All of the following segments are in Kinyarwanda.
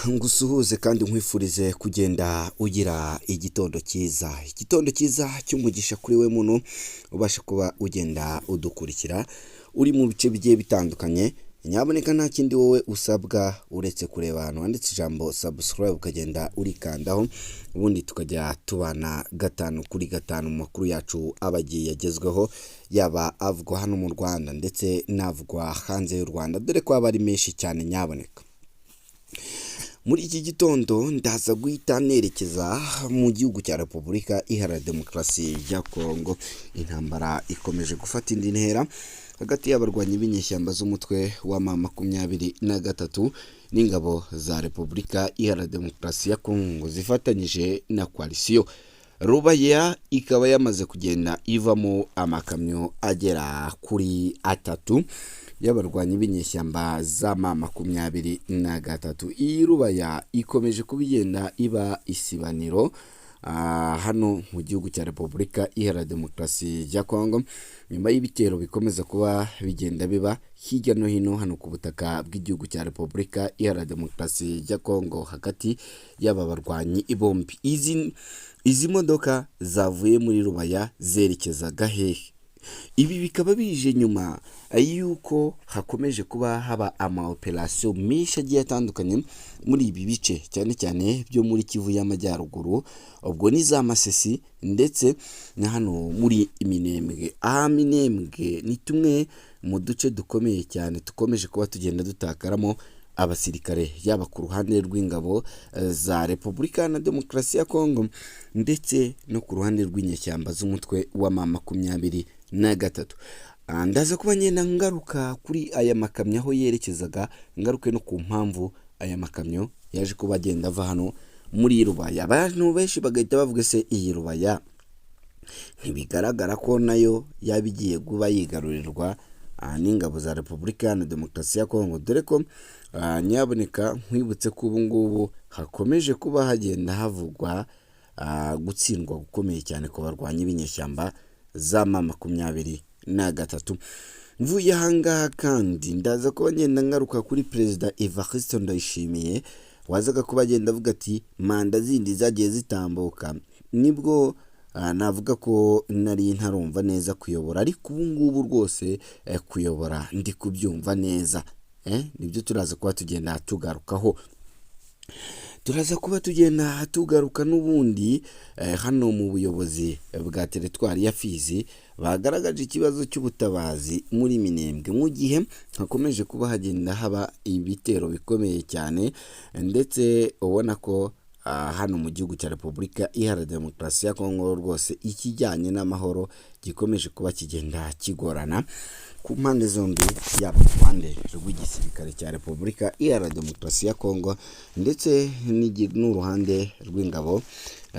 Ngusuhuze kandi nkwifurize kugenda ugira igitondo cyiza, igitondo cyiza cy'umugisha kuri we muntu ubasha kuba ugenda udukurikira uri mu bice bigiye bitandukanye. Nyaboneka, nta kindi wowe usabwa uretse kureba ahantu handitse ijambo subscribe, ukagenda urikandaho, ubundi tukajya tubana gatanu kuri gatanu mu makuru yacu aba agiye agezweho, yaba avugwa hano mu Rwanda ndetse n'avugwa hanze y'u Rwanda, dore ko aba ari menshi cyane. Nyaboneka, muri iki gitondo ndaza guhita nerekeza mu gihugu cya Repubulika Iharanira Demokarasi ya Kongo. Intambara ikomeje gufata indi ntera hagati y'abarwanyi b'inyeshyamba z'umutwe wa M23 n'ingabo za Repubulika Iharanira Demokarasi ya Kongo zifatanyije na coalition. Rubaya ikaba yamaze kugenda ivamo amakamyo agera kuri atatu y'abarwanyi b'inyeshyamba za M23. Iyi Rubaya ikomeje kuba igenda iba isibaniro hano mu gihugu cya Repubulika Iharanira Demokarasi ya Kongo, nyuma y'ibitero bikomeza kuba bigenda biba hirya no hino hano ku butaka bw'igihugu cya Repubulika Iharanira Demokarasi ya Kongo hagati y'aba barwanyi bombi. Izi modoka zavuye muri Rubaya zerekezaga hehe? Ibi bikaba bije nyuma y'uko hakomeje kuba haba ama operasiyo menshi agiye atandukanye muri ibi bice, cyane cyane byo muri Kivu y'Amajyaruguru, ubwo ni za Masisi ndetse na hano muri Minembwe. Aha Minembwe ni tumwe mu duce dukomeye cyane dukomeje kuba tugenda dutakaramo abasirikare, yaba ku ruhande rw'ingabo za Repubulika na Demokarasi ya Kongo ndetse no ku ruhande rw'inyeshyamba z'umutwe wa M23. Ndaza kuba ngenda ngaruka kuri aya makamyo aho yerekezaga, ngaruke no ku mpamvu aya makamyo yaje kuba agenda ava hano muri Rubaya. Abantu benshi bagahita bavuga: "Se iyi Rubaya ntibigaragara ko nayo yaba igiye kuba yigarurirwa n'ingabo za Repubulika Iharanira Demokarasi ya Kongo?" Dore ko nyaboneka nkwibutse ko ubu ngubu hakomeje kuba hagenda havugwa gutsindwa gukomeye cyane ku barwanyi b'inyeshyamba za M23. Mvuye ahangaha kandi ndaza kuba ngenda ngaruka kuri Perezida Evariste Ndayishimiye, wazaga kuba agenda avuga ati: "Manda zindi zagiye zitambuka nibwo navuga ko nari ntarumva neza kuyobora, ariko ubu ngubu rwose kuyobora ndi kubyumva neza." Nibyo turaza kuba tugenda tugarukaho. Turaza kuba tugenda tugaruka n'ubundi hano mu buyobozi bwa teritwari ya Fizi, bagaragaje ikibazo cy'ubutabazi muri Minembwe mu gihe hakomeje kuba hagenda haba ibitero bikomeye cyane, ndetse ubona ko hano mu gihugu cya Repubulika Iharanira Demokarasi ya Kongo rwose ikijyanye n'amahoro gikomeje kuba kigenda kigorana ku mpande zombi, yaba ku ruhande rw'igisirikare cya Repubulika Iharanira Demokarasi ya Kongo ndetse n'uruhande rw'ingabo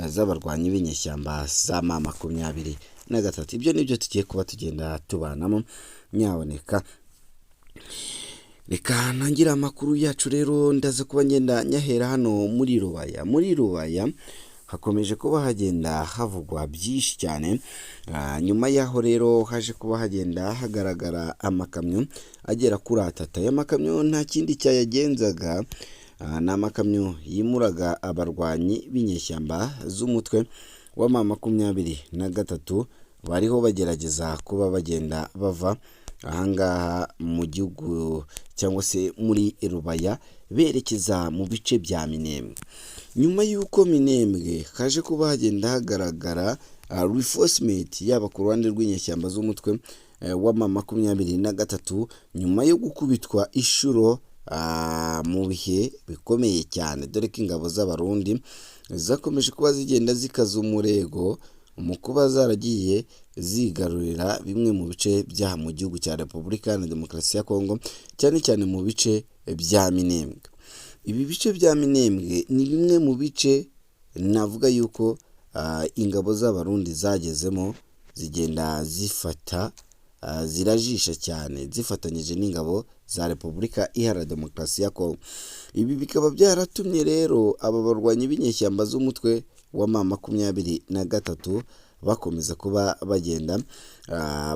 z'abarwanyi b'inyeshyamba za M23. Ibyo nibyo tugiye kuba tugenda tubanamo. Nyaboneka, reka ntangire amakuru yacu. Rero ndaza kuba ngenda nyahera hano muri Rubaya. Muri Rubaya hakomeje kuba hagenda havugwa byinshi cyane nyuma y'aho rero haje kuba hagenda hagaragara amakamyo agera kuri atatu. Aya makamyo nta kindi cyayagenzaga, ni amakamyo yimuraga abarwanyi b'inyeshyamba z'umutwe wa M23 bariho bagerageza kuba bagenda bava ahangaha mu gihugu cyangwa se muri Rubaya berekeza mu bice bya Minembwe, nyuma y'uko Minembwe haje kuba hagenda hagaragara reinforcement, yaba ku ruhande rw'inyeshyamba z'umutwe wa M23, nyuma yo gukubitwa inshuro mu bihe bikomeye cyane, dore ko ingabo z'Abarundi zakomeje kuba zigenda zikaza umurego mu kuba zaragiye zigarurira bimwe mu bice byaha mu gihugu cya Repubulika Iharanira Demokarasi ya Kongo, cyane cyane mu bice bya Minembwe. Ibi bice bya Minembwe ni bimwe mu bice navuga yuko ingabo z'Abarundi zagezemo, zigenda zifata, zirajisha cyane zifatanyije n'ingabo za Repubulika Iharanira Demokarasi ya Kongo. Ibi bikaba byaratumye rero aba barwanyi b'inyeshyamba z'umutwe wa M23 bakomeza kuba bagenda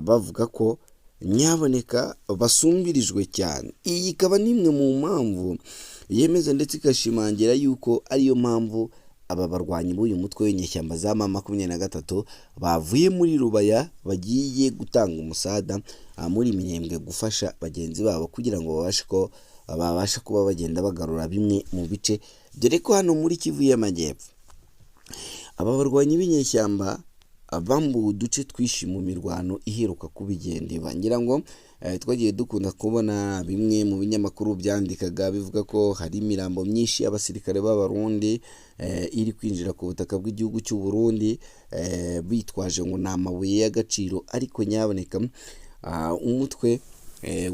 bavuga ko nyaboneka basumbirijwe cyane. Iyi ikaba n'imwe mu mpamvu yemeza ndetse igashimangira yuko ariyo mpamvu aba barwanyi b'uyu mutwe w'inyeshyamba za M23 bavuye muri Rubaya bagiye gutanga umusada muri Minembwe gufasha bagenzi babo kugira ngo babashe ko babashe kuba bagenda bagarura bimwe mu bice, dore ko hano muri Kivu y'Amajyepfo aba barwanyi b'inyeshyamba bambuwe uduce twinshi mu mirwano iheruka kubigendeba. Ngira ngo twagiye dukunda kubona bimwe mu binyamakuru byandikaga bivuga ko hari imirambo myinshi y'abasirikare b'Abarundi iri kwinjira ku butaka bw'igihugu cy'u Burundi bitwaje ngo ni amabuye y'agaciro, ariko nyaboneka umutwe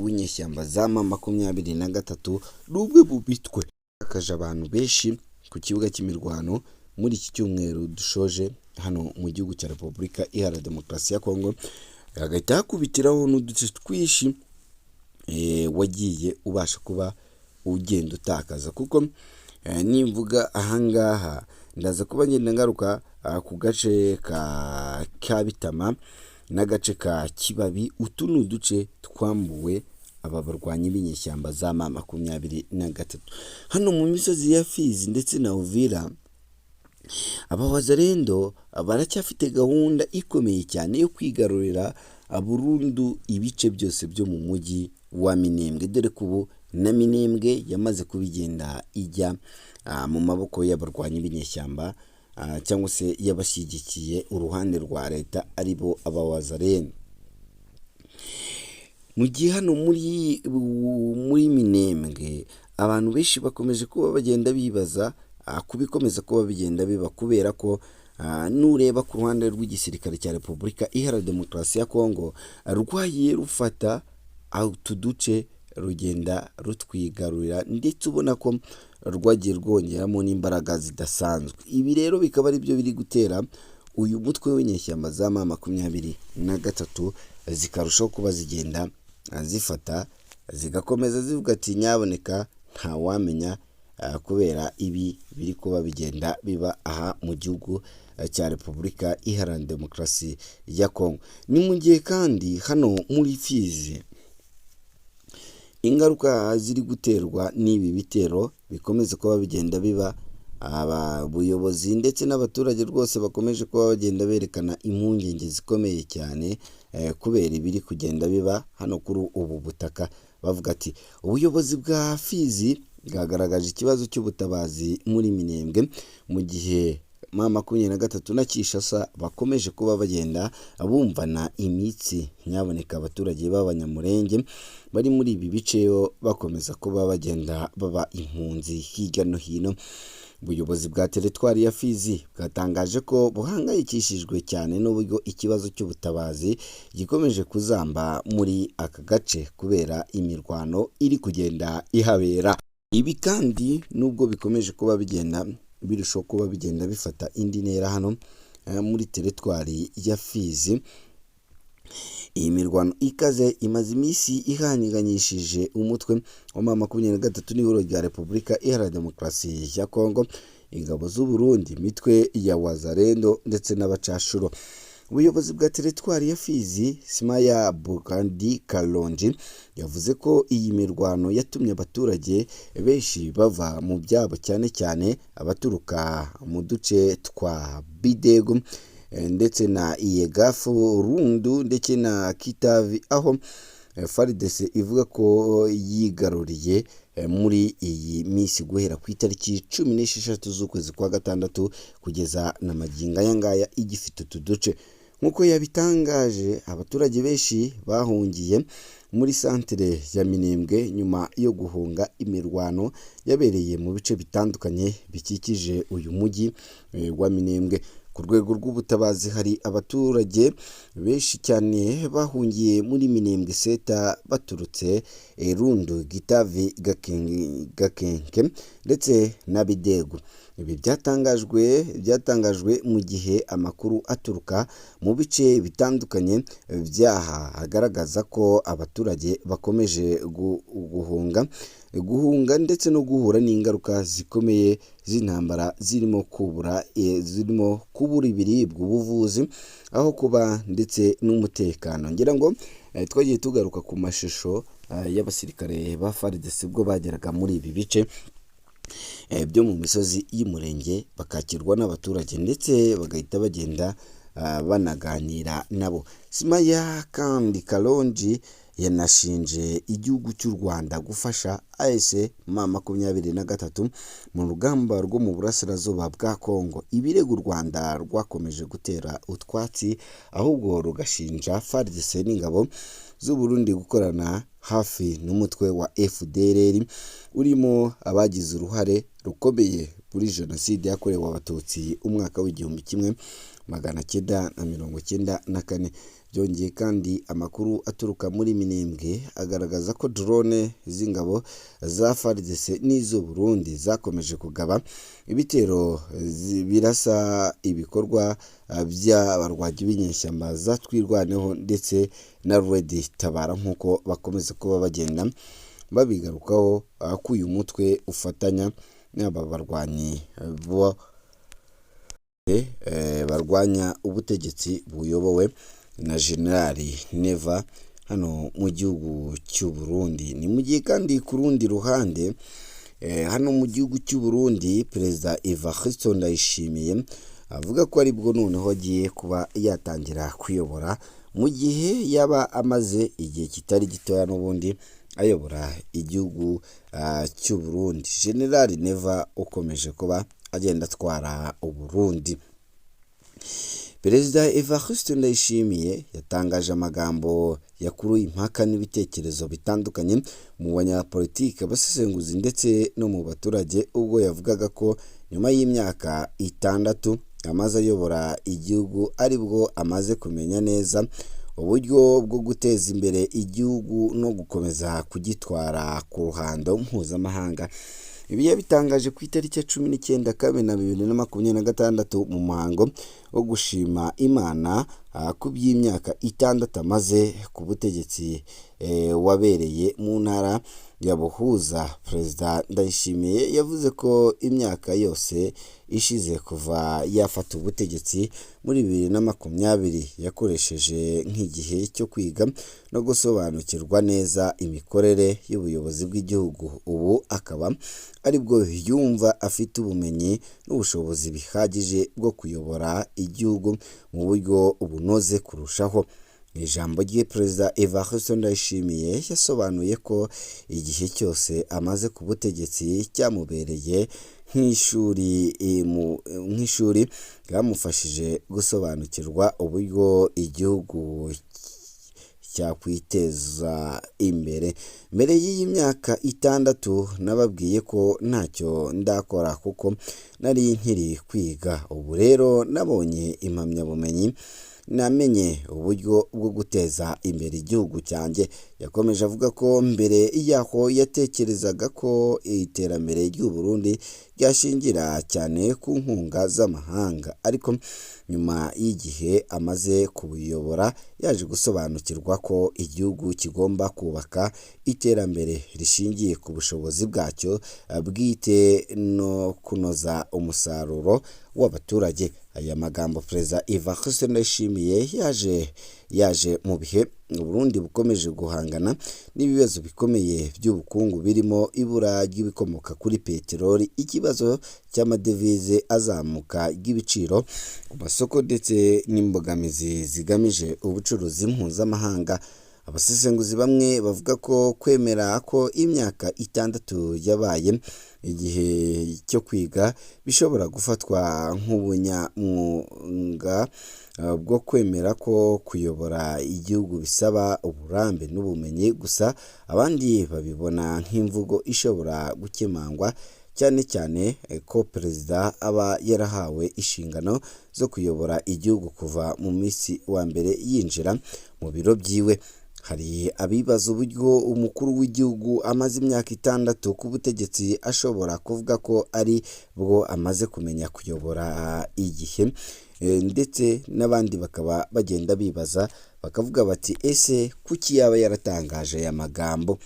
w'inyeshyamba za M23 ni umwe mu mitwe yatakaje abantu benshi ku kibuga cy'imirwano muri iki cyumweru dushoje hano mu gihugu cya Repubulika Iharanira Demokarasi ya Kongo, hagahita hakubitiraho n'uduce twinshi wagiye ubasha kuba ugenda utakaza, kuko nimvuga ahangaha ndaza kuba ngenda ngaruka ku gace ka Kabitama n'agace ka Kibabi. Utu ni uduce twambuwe aba barwanyi b'inyeshyamba za M23. Hano mu misozi ya Fizi ndetse na Uvira, aba Wazalendo baracyafite gahunda ikomeye cyane yo kwigarurira burundu ibice byose byo mu mujyi wa Minembwe, dore ko ubu na Minembwe yamaze kubigenda ijya mu maboko y'abarwanyi b'inyeshyamba cyangwa se y'abashyigikiye uruhande rwa leta, aribo aba Wazalendo. Mu gihe hano muri Minembwe abantu benshi bakomeje kuba bagenda bibaza ku bikomeza kuba bigenda biba, kubera ko nureba ku ruhande rw'igisirikare cya Repubulika Iharanira Demokarasi ya Kongo rwagiye rufata utu duce rugenda rutwigarurira, ndetse ubona ko rwagiye rwongeramo n'imbaraga zidasanzwe. Ibi rero bikaba ari byo biri gutera uyu mutwe w'inyeshyamba za M23 zikarushaho kuba zigenda zifata, zigakomeza zivuga ati nyaboneka ntawamenya, kubera ibi biri kuba bigenda biba aha mu gihugu cya Repubulika Iharanira Demokarasi ya Kongo. Ni mu gihe kandi hano muri Fizi ingaruka ziri guterwa n'ibi bitero bikomeza kuba bigenda biba, abayobozi ndetse n'abaturage rwose bakomeje kuba bagenda berekana impungenge zikomeye cyane kubera ibiri kugenda biba hano kuri ubu butaka, bavuga ati ubuyobozi bwa Fizi bwagaragaje ikibazo cy'ubutabazi muri Minembwe, mu gihe M23 na Kinshasa bakomeje kuba bagenda bumvana imitsi. Nyaboneka abaturage b'Abanyamulenge bari muri ibi bice bakomeza kuba bagenda baba impunzi hirya no hino. Ubuyobozi bwa teritwari ya Fizi bwatangaje ko buhangayikishijwe cyane n'uburyo ikibazo cy'ubutabazi gikomeje kuzamba muri aka gace kubera imirwano iri kugenda ihabera. Ibi kandi nubwo bikomeje kuba bigenda birushaho kuba bigenda bifata indi ntera hano muri teritwari ya Fizi, iyi mirwano ikaze imaze iminsi ihanganyishije umutwe wa M23 n'ihuriro rya Repubulika Iharanira Demokarasi ya Kongo, ingabo z'u Burundi, imitwe ya Wazalendo ndetse n'abacashuro. Ubuyobozi bwa teritwari ya Fizi, Simaya Bukandi Kalonji, yavuze ko iyi mirwano yatumye abaturage benshi bava mu byabo, cyane cyane abaturuka mu duce twa Bidego ndetse na Iyegafu, Rundu ndetse na Kitavi, aho FARDC ivuga ko yigaruriye muri iyi minsi guhera ku itariki 16 z'ukwezi kwa gatandatu kugeza na magingo aya ngaya igifite utu duce. Nk'uko yabitangaje, abaturage benshi bahungiye muri santere ya Minembwe nyuma yo guhunga imirwano yabereye mu bice bitandukanye bikikije uyu mujyi wa Minembwe. Ku rwego rw'ubutabazi hari abaturage benshi cyane bahungiye muri Minembwe Seta baturutse Rundu, Gitavi, Gakenke ndetse na Bidego. Ibi byatangajwe mu gihe amakuru aturuka mu bice bitandukanye by'aha agaragaza ko abaturage bakomeje guhunga ndetse no guhura n'ingaruka zikomeye z'intambara zirimo kubura ibiribwa, ubuvuzi, aho kuba ndetse n'umutekano. Ngira ngo twagiye tugaruka ku mashusho y'abasirikare ba FARDC ubwo bageraga muri ibi bice. byo mu misozi y'Umurenge, bakakirwa n'abaturage ndetse bagahita bagenda banaganira nabo. Simaya kandi Kalonji yanashinje igihugu cy'u Rwanda gufasha AFC M23 mu rugamba rwo mu burasirazuba bwa Congo. Ibirego u Rwanda rwakomeje gutera utwatsi, ahubwo rugashinja FARDC n'ingabo z'u Burundi gukorana hafi n'umutwe wa FDLR urimo abagize uruhare rukomeye muri Jenoside yakorewe Abatutsi umwaka w'1994. Byongeye kandi, amakuru aturuka muri Minembwe agaragaza ko drone z'ingabo za FARDC n'iz'u Burundi zakomeje kugaba ibitero birasa ibikorwa by'abarwanyi b'inyeshyamba za Twirwaneho ndetse na Red Tabara, nk'uko bakomeza kuba bagenda babigarukaho ko uyu mutwe ufatanya n'aba barwanyi bo barwanya ubutegetsi buyobowe na Generali Neva hano mu gihugu cy'u Burundi. Ni mu gihe kandi ku rundi ruhande hano mu gihugu cy'u Burundi, Perezida Evariste Ndayishimiye avuga ko aribwo noneho agiye kuba yatangira kuyobora, mu gihe yaba amaze igihe kitari gitoya n'ubundi ayobora igihugu cy'u Burundi. Generali Neva ukomeje kuba agenda atwara Uburundi. Perezida Evariste Ndayishimiye yatangaje amagambo yakuruye impaka n'ibitekerezo bitandukanye mu banyapolitiki, abasesenguzi ndetse no mu baturage, ubwo yavugaga ko nyuma y'imyaka 6 amaze ayobora igihugu aribwo amaze kumenya neza uburyo bwo guteza imbere igihugu no gukomeza kugitwara ku ruhando mpuzamahanga. Ibi yabitangaje ku itariki ya 19 Kamena 2026 mu muhango wo gushima Imana ku by'imyaka 6 amaze ku butegetsi wabereye mu ntara ya Buhuza. Perezida Ndayishimiye yavuze ko imyaka yose ishize kuva yafata ubutegetsi muri 2020 yakoresheje nk'igihe cyo kwiga no gusobanukirwa neza imikorere y'ubuyobozi bw'igihugu, ubu akaba aribwo yumva afite ubumenyi n'ubushobozi bihagije bwo kuyobora igihugu mu buryo bunoze kurushaho. Mu ijambo rye, Perezida Evariste Ndayishimiye yasobanuye ko igihe cyose amaze ku butegetsi cyamubereye nk'ishuri ryamufashije gusobanukirwa uburyo igihugu cyakwiteza imbere. Mbere y'iyi myaka 6 nababwiye ko ntacyo ndakora kuko nari nkiri kwiga, ubu rero nabonye impamyabumenyi, namenye uburyo bwo guteza imbere igihugu cyanjye. Yakomeje avuga ko mbere yaho yatekerezaga ko iterambere ry'u Burundi ryashingira cyane ku nkunga z'amahanga, ariko nyuma y'igihe amaze kubuyobora yaje gusobanukirwa ko igihugu kigomba kubaka iterambere rishingiye ku bushobozi bwacyo bwite no kunoza umusaruro w'abaturage. Aya magambo Perezida Evariste Ndayishimiye yaje mu bihe Burundi bukomeje guhangana n'ibibazo bikomeye by'ubukungu, birimo ibura ry'ibikomoka kuri peteroli, ikibazo cy'amadevize, azamuka ry'ibiciro ku masoko ndetse n'imbogamizi zigamije ubucuruzi mpuzamahanga. Abasesenguzi bamwe bavuga ko kwemera ko imyaka 6 yabaye igihe cyo kwiga bishobora gufatwa nk'ubunyamwuga bwo kwemera ko kuyobora igihugu bisaba uburambe n'ubumenyi, gusa abandi babibona nk'imvugo ishobora gukemangwa, cyane cyane ko perezida aba yarahawe inshingano zo kuyobora igihugu kuva mu minsi wa mbere yinjira mu biro byiwe. Hari abibaza uburyo umukuru w'igihugu amaze imyaka 6 ku butegetsi ashobora kuvuga ko ari bwo amaze kumenya kuyobora igihe, ndetse n'abandi bakaba bagenda bibaza bakavuga bati: ese kuki yaba yaratangaje aya magambo?